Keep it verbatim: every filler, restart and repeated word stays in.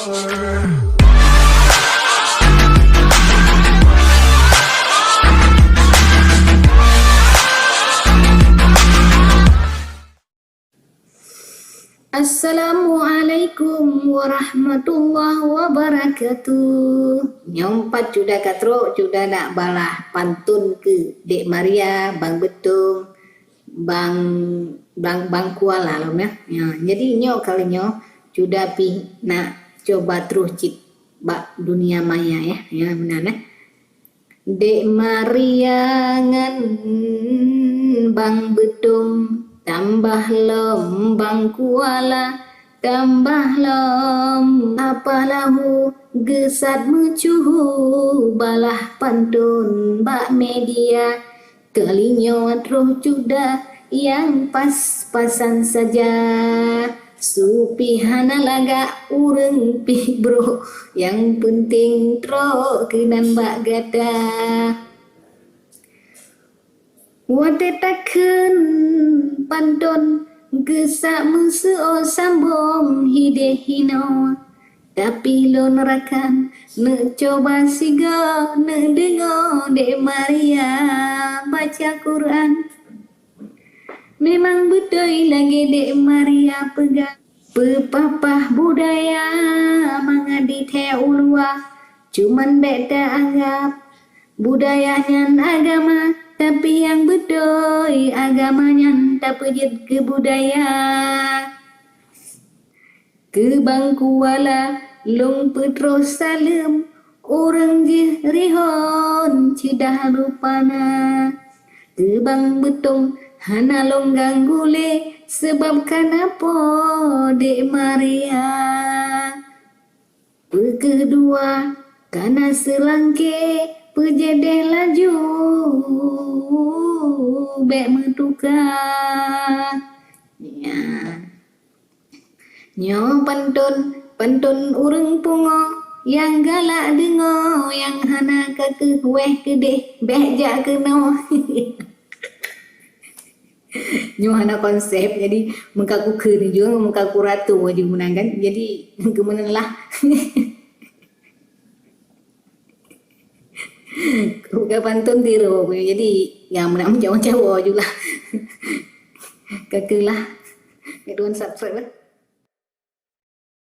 Assalamualaikum warahmatullahi wabarakatuh. Nyoe pat Cuda ka trok, Cuda nak balah pantun keu Dek Maria, Bang Beutong, Bang, Bang, Bang Kuala lom ya. Ya, jadi nyoe kali nyoe Cuda pih nak cuba troh cit bak dunia maya ya. Ya, meunan eh. Dek Maria ngon Bang Beutong, tambah lom Bang Kuala, tambah lom Apa Lahu, geusat meucuhu balah pantun bak media. Kali nyoe troh Cuda nyang pas-pasan saja. Su pih hana lagak, ureuëng pih brok, nyang peunteng trok keunan bak gata. Watée takheun pantun, geusak meuseuôt sambong hideh hinoe. Tapi lôn rakan, neuk cuba sigoe, neuk deungoe Dek Maria baca Quran. Memang beutôi lagée Dek Maria peugah, peupapah budaya mangat di thée u luwa, cuman bék ta anggab budaya nyan agama, tapi nyang beutôi agama nyan tapeujeuet keu budaya. Keu Bang Kuala lôn peutroh saleuem, ureuëng jih rihon ceudah rupana. Keu Bang Beutong hana lôn ganggu lé, seubab ka na Po Dek Maria. Peu kheueh dua, ka na seulangké, peujeuet deh laju, bék meutuka. Ya. Nyoe pantun, pantun ureuëng pungo, nyang galak deungoe, nyang hana ka kheueh wéh keudeh, bék jak keunoe. Nyoe hana konsep, jadi meukaku kheun jeuet, meukaku ratu jeuet meunan kan. Jadi, keumeunang lah. Bukan pantun tiru, jadi, ya, meunan meucawa-cawa jeuet lah. Ka kheueh lah. Ka tuan subscribe lah.